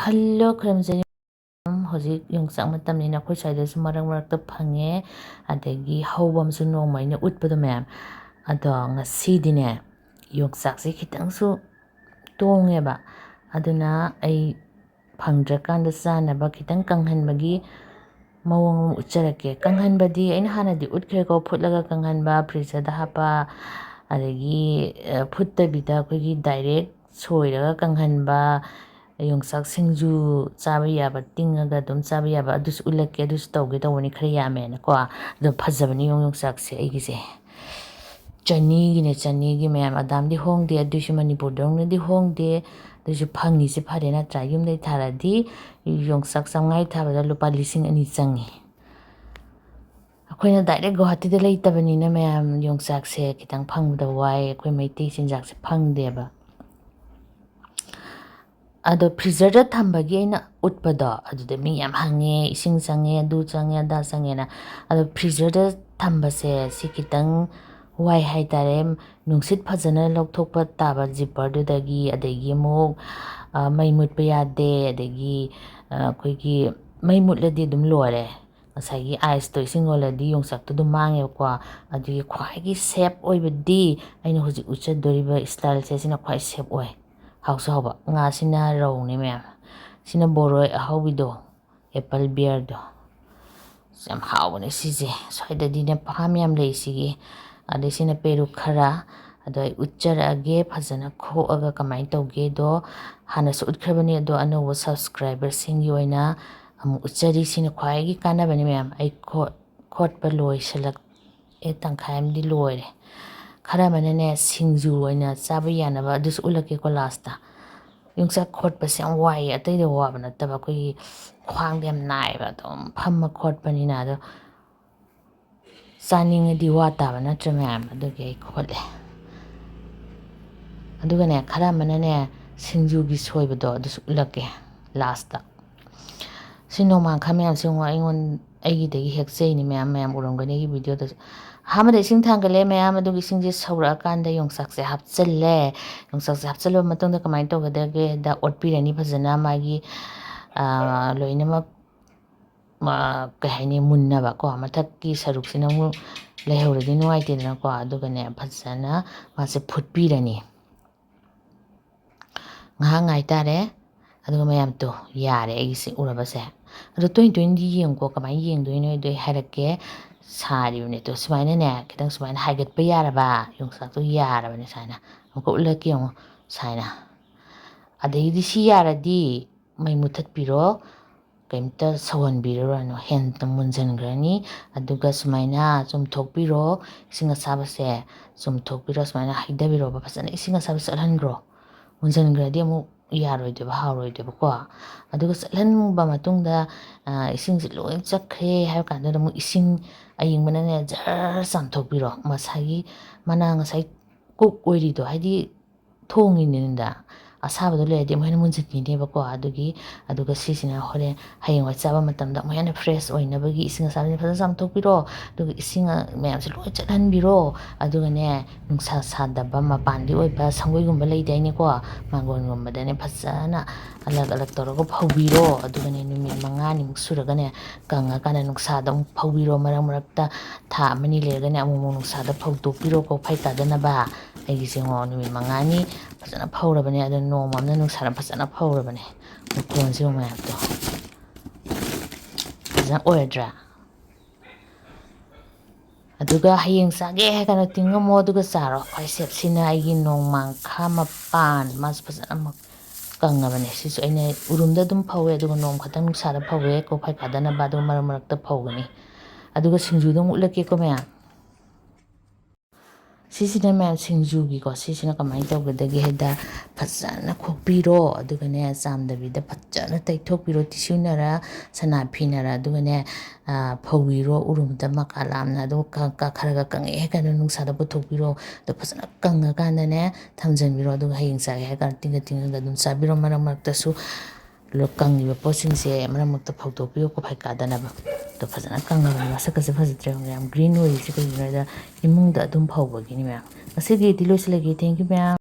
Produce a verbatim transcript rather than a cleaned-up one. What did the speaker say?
ꯈꯜꯂꯣ ꯈꯔꯝꯖꯩ꯫ ꯍꯧꯖꯤꯛ ꯌꯣꯡꯆꯥꯛ ꯃꯇꯝꯅꯤꯅ ꯑꯩꯈꯣꯏ ꯁ꯭ꯋꯥꯏꯗꯁꯨ ꯃꯔꯛ ꯃꯔꯛꯇ ꯐꯪꯉꯦ꯫ ꯑꯗꯒꯤ ꯍꯧꯕ ꯑꯃꯁꯨ ꯅꯣꯡꯃ ꯑꯩꯅ ꯎꯠꯄꯗꯣ ꯃꯌꯥꯝ꯫ ꯑꯗꯣ ꯉꯁꯤꯗꯤꯅꯦ, ꯌꯣꯡꯆꯥꯛꯁꯦ ꯈꯤꯇꯪꯁꯨ ꯇꯣꯡꯉꯦꯕ꯫ ꯑꯗꯨꯅ ꯑꯩ ꯐꯪꯗ꯭ꯔꯀꯥꯟꯗ ꯆꯥꯅꯕ ꯈꯤꯇꯪ ꯀꯪꯍꯟꯕꯒꯤ ꯃꯑꯣꯡ ꯑꯃ ꯎꯠꯆꯔꯛꯀꯦ꯫ ꯀꯪꯍꯟꯕꯗꯤ ꯑꯩꯅ ꯍꯥꯟꯅꯗꯤ ꯎꯠꯈ꯭ꯔꯦꯀꯣ, ꯐꯨꯠꯂꯒ ꯀꯪꯍꯟꯕ, ꯐ꯭ꯔꯤꯖꯔꯗ ꯍꯥꯞꯄ, ꯑꯗꯒꯤ, ꯑ, ꯐꯨꯠꯇꯕꯤꯗ ꯑꯩꯈꯣꯏꯒꯤ ꯗꯥꯏꯔꯦꯛ ꯁꯣꯏꯔꯒ ꯀꯪꯍꯟꯕ, ꯌꯣꯡꯆꯥꯛ ꯁꯤꯡꯖꯨ ꯆꯥꯕ ꯌꯥꯕ, ꯇꯤꯡꯉꯒ ꯑꯗꯨꯝ ꯆꯥꯕ ꯌꯥꯕ, ꯑꯗꯨꯁꯨ ꯎꯠꯂꯛꯀꯦ꯫ ꯑꯗꯨꯁꯨ ꯇꯧꯒꯦ ꯇꯧꯕꯅꯤ, ꯈꯔ ꯌꯥꯝꯃꯦꯅꯀꯣ꯫ ꯑꯗꯣ ꯐꯖꯕꯅꯤ ꯌꯦꯡꯉꯨ ꯌꯣꯡꯆꯥꯛꯁꯦ ꯑꯩꯒꯤꯁꯦ꯫ ꯆꯅꯤꯒꯤꯅꯦ, ꯆꯅꯤꯒꯤ ꯃꯌꯥꯝ꯫ ꯑꯗꯥꯝꯗꯤ ꯍꯣꯡꯗꯦ, ꯑꯗꯨꯏꯁꯨ ꯃꯅꯤꯄꯨꯔꯗꯧꯅꯗꯤ ꯍꯣꯡꯗꯦ꯫ ꯑꯗꯨꯏꯁꯨ ꯐꯪꯉꯤꯁꯦ ꯐꯔꯦ ꯅꯠꯇ꯭ꯔꯥ? ꯌꯨꯝꯗꯩ ꯊꯥꯔꯗꯤ ꯌꯣꯡꯆꯥꯛ ꯆꯥꯝꯃꯉꯥ ꯊꯥꯕꯗ ꯂꯨꯄꯥ ꯂꯤꯁꯤꯡ ꯑꯅꯤ ꯆꯪꯉꯤ꯫ ꯑꯩꯈꯣꯏꯅ ꯗꯥꯏꯔꯦꯛ ꯒꯨꯋꯥꯍꯥꯇꯤꯗ ꯂꯩꯇꯕꯅꯤꯅ ꯃꯌꯥꯝ, ꯌꯣꯡꯆꯥꯛꯁꯦ ꯈꯤꯇꯪ ꯐꯪꯕꯗ ꯋꯥꯏ꯫ ꯑꯩꯈꯣꯏ ꯃꯩꯇꯩ ꯆꯤꯟꯖꯥꯛꯁꯦ ꯐꯪꯗꯦꯕ꯫ ꯑꯗꯣ ꯐ꯭ꯔꯤꯖꯔꯗ ꯊꯝꯕꯒꯤ ꯑꯩꯅ ꯎꯠꯄꯗꯣ, ꯑꯗꯨꯗ ꯃꯤ ꯌꯥꯝ ꯍꯪꯉꯦ, "ꯏꯁꯤꯡ ꯆꯪꯉꯦ, ꯑꯗꯨ ꯆꯪꯉꯦ, ꯑꯗꯥ ꯆꯪꯉꯦꯅ"꯫ ꯑꯗꯣ ꯐ꯭ꯔꯤꯖꯔꯗ ꯊꯝꯕꯁꯦ ꯁꯤ ꯈꯤꯇꯪ ꯋꯥꯏ ꯍꯥꯏꯇꯥꯔꯦ꯫ ꯅꯨꯡꯁꯤꯠ ꯐꯖꯅ ꯂꯧꯊꯣꯛꯄ ꯇꯥꯕ ꯖꯤꯞꯄꯔꯗꯨꯗꯒꯤ, ꯑꯗꯒꯤ ꯑꯃꯨꯛ, ꯑ, ꯃꯩ ꯃꯨꯠꯄ ꯌꯥꯗꯦ, ꯑꯗꯒꯤ, ꯑ, ꯑꯩꯈꯣꯏꯒꯤ ꯃꯩ ꯃꯨꯠꯂꯗꯤ ꯑꯗꯨꯝ ꯂꯣꯏꯔꯦ꯫ ꯉꯁꯥꯏꯒꯤ ꯑꯥꯏꯁꯇꯣ ꯏꯁꯤꯡ ꯑꯣꯜꯂꯗꯤ ꯌꯣꯡꯆꯥꯛꯇꯣ ꯑꯗꯨꯝ ꯃꯥꯡꯉꯦꯕꯀꯣ꯫ ꯑꯗꯨꯒꯤ ꯈ꯭ꯋꯥꯏꯒꯤ ꯁꯦꯞ ꯑꯣꯏꯕꯗꯤ ꯑꯩꯅ ꯍꯧꯖꯤꯛ ꯎꯠꯆꯗꯣꯔꯤꯕ ꯏꯁꯇꯥꯏꯜꯁꯦ, ꯁꯤꯅ ꯈ꯭ꯋꯥꯏ ꯁꯦꯞ ꯑꯣꯏ꯫ ꯍꯥꯎꯁꯨ ꯍꯥꯎꯕ꯫ ꯉꯥꯁꯤꯅ ꯔꯧꯅꯦ ꯃꯌꯥꯝ꯫ ꯁꯤꯅ ꯕꯣꯔꯣꯏ ꯑꯍꯥꯎꯕꯤꯗꯣ, ꯑꯦꯄꯜ ꯕꯤꯌꯔꯗꯣ꯫ ꯌꯥꯝ ꯍꯥꯎꯕꯅꯦ ꯁꯤꯁꯦ꯫ ꯁ꯭ꯋꯥꯏꯗꯗꯤꯅꯦ ꯐꯥꯝ ꯌꯥꯝ ꯂꯩ ꯁꯤꯒꯤ꯫ ꯑꯗꯩ ꯁꯤꯅ ꯄꯦꯔꯨꯛ ꯈꯔ꯫ ꯑꯗꯣ ꯑꯩ ꯎꯠꯆꯔꯛꯑꯒꯦ ꯐꯖꯅ ꯈꯣꯛꯑꯒ ꯀꯃꯥꯏꯅ ꯇꯧꯒꯦꯗꯣ꯫ ꯍꯥꯟꯅꯁꯨ ꯎꯠꯈ꯭ꯔꯕꯅꯤ, ꯑꯗꯣ ꯑꯅꯧꯕ ꯁꯕꯁꯀ꯭ꯔꯥꯏꯕꯔꯁꯤꯡꯒꯤ ꯑꯣꯏꯅ ꯑꯃꯨꯛ ꯎꯠꯆꯔꯤ꯫ ꯁꯤꯅ ꯈ꯭ꯋꯥꯏꯒꯤ ꯀꯥꯟꯅꯕꯅꯤ ꯃꯌꯥꯝ꯫ ꯑꯩ ꯈꯣꯠ-, ꯈꯣꯠꯄ ꯂꯣꯏꯁꯤꯜꯂꯛꯑꯦ, ꯇꯪꯈꯥꯏ ꯑꯃꯗꯤ ꯂꯣꯏꯔꯦ꯫ ꯈꯔ ꯑꯃꯅꯅꯦ ꯁꯤꯡꯖꯨ ꯑꯣꯏꯅ ꯆꯥꯕ ꯌꯥꯅꯕ, ꯑꯗꯨꯁꯨ ꯎꯠꯂꯛꯀꯦꯀꯣ ꯂꯥꯁꯇ꯫ ꯌꯣꯡꯆꯥꯛ ꯈꯣꯠꯄꯁꯦ ꯌꯥꯝ ꯋꯥꯏꯌꯦ, ꯑꯇꯩꯗ ꯋꯥꯕ ꯅꯠꯇꯕ, ꯑꯩꯈꯣꯏꯒꯤ ꯈ꯭ꯋꯥꯡꯗ ꯌꯥꯝ ꯅꯥꯏꯌꯦꯕ, ꯑꯗꯨꯝ ꯐꯝꯃ ꯈꯣꯠꯄꯅꯤꯅ꯫ ꯑꯗꯣ ꯆꯥꯅꯤꯡꯉꯗꯤ ꯋꯥ ꯇꯥꯕ ꯅꯠꯇ꯭ꯔ ꯃꯌꯥꯝ? ꯑꯗꯨꯒꯤ ꯑꯩ ꯈꯣꯠꯂꯦ꯫ ꯑꯗꯨꯒꯅꯦ, ꯈꯔ ꯑꯃꯅꯅꯦ ꯁꯤꯡꯖꯨꯒꯤ ꯁꯣꯏꯕꯗꯣ, ꯑꯗꯨꯁꯨ ꯎꯠꯂꯛꯀꯦ ꯂꯥꯁꯇ꯫ ꯁꯤ ꯅꯣꯡꯃꯥꯡꯈꯥ ꯃꯌꯥꯝꯁꯦ ꯌꯦꯡꯉꯣ, ꯑꯩꯉꯣꯟ-, ꯑꯩꯒꯤꯗꯒꯤ ꯍꯦꯛꯆꯩꯅꯤ꯫ ꯃꯌꯥꯝ, ꯃꯌꯥꯝ ꯎꯔꯝꯒꯅꯤ ꯑꯩꯒꯤ ꯚꯤꯗꯤꯑꯣꯗꯁꯨ꯫ ꯑꯍꯥꯟꯕꯗ ꯏꯁꯤꯡ ꯊꯥꯡꯒꯠꯂꯦ ꯃꯌꯥꯝ, ꯑꯗꯨꯒ ꯏꯁꯤꯡꯁꯦ ꯁꯧꯔꯛꯑꯀꯥꯟꯗ ꯌꯣꯡꯆꯥꯛꯁꯦ ꯍꯥꯞꯆꯤꯜꯂꯦ꯫ ꯌꯣꯡꯆꯥꯛꯁꯦ ꯍꯥꯞꯆꯤꯜꯂꯕ ꯃꯇꯨꯡꯗ ꯀꯃꯥꯏꯅ ꯇꯧꯒꯗꯒꯦꯗ ꯑꯣꯠꯄꯤꯔꯅꯤ ꯐꯖꯅ꯫ ꯃꯥꯒꯤ, ꯑꯥ, ꯂꯣꯏꯅꯃꯛ, ꯃꯥ, ꯀꯩ ꯍꯥꯏꯅꯤ, ꯃꯨꯟꯅꯕꯀꯣ꯫ ꯃꯊꯛꯀꯤ ꯁꯔꯨꯛꯁꯤꯅ ꯑꯃꯨꯛ ꯂꯩꯍꯧꯔꯗꯤ ꯅꯨꯡꯉꯥꯏꯇꯦꯗꯅꯀꯣ꯫ ꯑꯗꯨꯒꯅꯦ, ꯐꯖꯅ ꯃꯥꯁꯦ ꯐꯨꯠꯄꯤꯔꯅꯤ꯫ ꯉꯥꯏꯍꯥꯛ ꯉꯥꯏ ꯇꯥꯔꯦ꯫ ꯑꯗꯨꯒ ꯃꯌꯥꯝ ꯇꯨ, ꯌꯥꯔꯦ ꯑꯩꯒꯤꯁꯦ ꯎꯔꯕꯁꯦ꯫ ꯑꯗꯣ ꯇꯣꯏꯅ ꯇꯣꯏꯅꯗꯤ ꯌꯦꯡꯉꯨꯀꯣ꯫ ꯀꯃꯥꯏꯅ ꯌꯦꯡꯗꯣꯏꯅꯣ ꯍꯥꯏꯗꯣ ꯑꯩ ꯍꯥꯏꯔꯛꯀꯦ꯫ ꯁꯥꯔꯤꯕꯅꯦ ꯇꯨ꯫ ꯁꯨꯃꯥꯏꯅꯅꯦ, ꯈꯤꯇꯪ ꯁꯨꯃꯥꯏꯅ ꯍꯥꯏꯒꯠꯄ ꯌꯥꯔꯕ ꯌꯣꯡꯆꯥꯛꯇꯣ ꯌꯥꯔꯕꯅꯦ꯫ ꯁꯨꯃꯥꯏꯅ ꯑꯃꯨꯛꯀ ꯎꯠꯂꯛꯀꯦ ꯌꯦꯡꯉꯣ꯫ ꯁꯨꯃꯥꯏꯅ꯫ ꯑꯗꯩꯗꯤ ꯁꯤ ꯌꯥꯔꯗꯤ ꯃꯩ ꯃꯨꯊꯠꯄꯤꯔꯣ꯫ ꯀꯩꯝꯇ ꯁꯧꯍꯟꯕꯤꯔꯨꯔꯅꯨ꯫ ꯍꯦꯟꯅ ꯃꯨꯟꯖꯟꯈ꯭ꯔꯅꯤ꯫ ꯑꯗꯨꯒ ꯁꯨꯃꯥꯏꯅ ꯆꯨꯝꯊꯣꯛꯄꯤꯔꯣ꯫ ꯏꯁꯤꯡ ꯑꯁꯥꯕꯁꯦ ꯆꯨꯝꯊꯣꯛꯄꯤꯔꯣ꯫ ꯁꯨꯃꯥꯏꯅ ꯍꯩꯊꯕꯤꯔꯣꯕ꯫ ꯐꯖꯅ ꯏꯁꯤꯡ ꯑꯁꯥꯕ ꯆꯠꯍꯟꯈ꯭ꯔꯣ꯫ ꯃꯨꯟꯖꯟꯈ꯭ꯔꯗꯤ ꯑꯃꯨꯛ ꯌꯥꯔꯣꯏꯗꯣꯏꯕ, ꯍꯥꯎꯔꯣꯏꯗꯣꯏꯕꯀꯣ꯫ ꯑꯗꯨꯒ ꯆꯠꯍꯟꯕ ꯃꯇꯨꯡꯗ, ꯑ, ꯏꯁꯤꯡꯁꯦ ꯂꯣꯏ ꯆꯠꯈ꯭ꯔꯦ ꯍꯥꯏꯕ ꯀꯥꯟꯗꯨꯗ ꯑꯃꯨꯛ ꯏꯁꯤꯡ ꯑꯌꯤꯡꯕꯅꯅꯦ ꯖꯔ ꯆꯥꯝꯊꯣꯛꯄꯤꯔꯣ꯫ ꯉꯁꯥꯏꯒꯤ ꯃꯅꯥ ꯉꯁꯥꯏ ꯀꯨꯛ ꯑꯣꯏꯔꯤꯗꯣ, ꯍꯥꯏꯗꯤ ꯊꯣꯡꯉꯤꯅꯤꯗꯅ, ꯑꯁꯥꯕꯗꯣ ꯂꯩꯔꯗꯤ ꯑꯃꯨꯛ ꯍꯦꯟꯅ ꯃꯨꯟꯖꯟꯈꯤꯅꯦꯕꯀꯣ꯫ ꯑꯗꯨꯒꯤ, ꯑꯗꯨꯒ ꯁꯤꯁꯤꯅ ꯍꯣꯔꯦꯟ ꯍꯌꯦꯡꯋꯥꯏ ꯆꯥꯕ ꯃꯇꯝꯗ ꯑꯃꯨꯛ ꯍꯦꯟꯅ fresh ꯑꯣꯏꯅꯕꯒꯤ ꯏꯁꯤꯡ ꯑꯁꯥꯕꯁꯤꯅ ꯐꯖꯅ ꯆꯥꯝꯊꯣꯛꯄꯤꯔꯣ꯫ ꯑꯗꯨꯒ ꯏꯁꯤꯡ, ꯑ, ꯃꯌꯥꯝꯁꯦ ꯂꯣꯏ ꯆꯠꯍꯟꯕꯤꯔꯣ꯫ ꯑꯗꯨꯒꯅꯦ, ꯅꯨꯡꯁꯥ ꯁꯥꯗꯕ ꯃꯄꯥꯟꯒꯤ ꯑꯣꯏꯕ ꯁꯪꯒꯣꯏꯒꯨꯝꯕ ꯂꯩꯗꯥꯏꯅꯦꯀꯣ, ꯃꯥꯡꯒꯣꯟꯒꯨꯝꯕꯗꯅꯦ ꯐꯖꯅ ꯑꯂꯛ ꯑꯂꯛ ꯇꯧꯔꯒ ꯐꯧꯕꯤꯔꯣ꯫ ꯑꯗꯨꯒꯅꯦ, ꯅꯨꯃꯤꯠ ꯃꯉꯥꯅꯤꯃꯨꯛ ꯁꯨꯔꯒꯅꯦ, ꯀꯪꯉꯀꯥꯟꯗ ꯅꯨꯡꯁꯥꯗ ꯑꯃꯨꯛ ꯐꯧꯕꯤꯔꯣ꯫ ꯃꯔꯛ ꯃꯔꯛꯇ ꯊꯥ ꯑꯃꯅꯤ ꯂꯩꯔꯒꯅꯦ, ꯑꯃꯨꯛ ꯑꯃꯨꯛ ꯅꯨꯡꯁꯥꯗ ꯐꯧꯗꯣꯛꯄꯤꯔꯣ, ꯀꯣꯛꯐꯩ ꯀꯥꯗꯅꯕ꯫ ꯑꯩꯒꯤꯁꯦ ꯌꯦꯡꯉꯣ, ꯅꯨꯃꯤꯠ ꯃꯉꯥꯅꯤ ꯐꯖꯅ ꯐꯧꯔꯕꯅꯦ꯫ ꯑꯗꯣ ꯅꯣꯡꯃ ꯑꯃꯅ ꯅꯨꯡꯁꯥꯗ ꯐꯖꯅ ꯐꯧꯔꯕꯅꯦ꯫ ꯃꯈꯣꯟꯁꯦ ꯌꯦꯡꯉꯣ ꯃꯌꯥꯝꯗꯣ꯫ ꯐꯖꯅ ꯑꯣꯏꯔꯗ꯭ꯔꯥ? ꯑꯗꯨꯒ ꯍꯌꯦꯡ ꯆꯥꯒꯦ ꯍꯥꯏ ꯀꯥꯟꯗ ꯇꯤꯡꯉꯝꯃꯣ, ꯑꯗꯨꯒ ꯆꯥꯔꯣ꯫ ꯈ꯭ꯋꯥꯏ safe ꯁꯤꯅ ꯑꯩꯒꯤ ꯅꯣꯡꯃꯥꯡꯈꯥ ꯃꯄꯥꯟ, ꯃꯥꯁꯨ ꯐꯖꯅ ꯃ-, ꯀꯪꯉꯕꯅꯦ꯫ ꯁꯤꯁꯨ ꯑꯩꯅ ꯎꯔꯨꯝꯗ ꯑꯗꯨꯝ ꯐꯧꯋꯦ, ꯑꯗꯨꯒ ꯅꯣꯡ ꯈꯛꯇꯪ ꯅꯨꯡꯁꯥꯗ ꯐꯧꯋꯦ, ꯀꯣꯛꯐꯩ ꯀꯥꯗꯅꯕ꯫ ꯑꯗꯨꯒ ꯃꯔꯛ ꯃꯔꯛꯇ ꯐꯧꯒꯅꯤ꯫ ꯑꯗꯨꯒ ꯁꯤꯡꯖꯨꯗꯣ ꯑꯃꯨꯛ ꯎꯠꯂꯛꯀꯦꯀꯣ ꯃꯌꯥꯝ꯫ ꯁꯤꯁꯤꯅ ꯃꯌꯥꯝ ꯁꯤꯡꯖꯨꯒꯤꯀꯣ꯫ ꯁꯤꯁꯤꯅ ꯀꯃꯥꯏꯅ ꯇꯧꯒꯗꯒꯦ ꯍꯥꯏꯗ, ꯐꯖꯅ ꯈꯣꯛꯄꯤꯔꯣ, ꯑꯗꯨꯒꯅꯦ ꯆꯥꯝꯗꯕꯤꯗ ꯐꯖꯅ ꯇꯩꯊꯣꯛꯄꯤꯔꯣ, ꯇꯤꯁꯨꯅꯔ ꯁꯅꯥ ꯐꯤꯅꯔ, ꯑꯗꯨꯒꯅꯦ, ꯑ, ꯐꯧꯕꯤꯔꯣ ꯎꯔꯨꯝꯗ ꯃꯀꯥ ꯂꯥꯝꯅ꯫ ꯑꯗꯨꯒ ꯀ-, ꯀ-, ꯈꯔ ꯈꯔ ꯀꯪꯉꯛꯑꯦ ꯍꯥꯏ ꯀꯥꯟꯗ ꯅꯨꯡꯁꯥꯗ ꯄꯨꯊꯣꯛꯄꯤꯔꯣ꯫ ꯑꯗꯣ ꯐꯖꯅ ꯀꯪꯉꯀꯥꯟꯗꯅꯦ ꯊꯝꯖꯟꯕꯤꯔꯣ꯫ ꯑꯗꯨꯒ ꯍꯌꯦꯡ ꯆꯥꯒꯦ ꯍꯥꯏ ꯀꯥꯟꯗ ꯇꯤꯡꯉ ꯇꯤꯡꯉꯒ ꯑꯗꯨꯝ ꯆꯥꯕꯤꯔꯣ꯫ ꯃꯔꯛ ꯃꯔꯛꯇꯁꯨ ꯑꯗꯣ ꯀꯪꯉꯤꯕ ꯄꯣꯠꯁꯤꯡꯁꯦ ꯃꯔꯛ ꯃꯔꯛꯇ ꯐꯧꯗꯣꯛꯄꯤꯌꯨꯀꯣ, ꯐꯩꯀꯥꯗꯅꯕ꯫ ꯑꯗꯣ ꯐꯖꯅ ꯀꯪꯉꯕꯅꯤ, ꯃꯁꯛꯀꯁꯦ ꯐꯖꯗ꯭ꯔꯦ, ꯌꯥꯝ ꯒ꯭ꯔꯤꯟ ꯑꯣꯏꯔꯤꯁꯦ ꯀꯩꯒꯤꯅꯣ ꯍꯥꯏꯗ ꯏꯃꯨꯡꯗ ꯑꯗꯨꯝ ꯐꯧꯕꯒꯤꯅꯤ ꯃꯌꯥꯝ꯫ ꯉꯁꯤꯒꯤꯗꯤ ꯂꯣꯏꯁꯤꯜꯂꯒꯦ, ꯊꯦꯡꯀ꯭ꯌꯨ ꯃꯌꯥꯝ꯫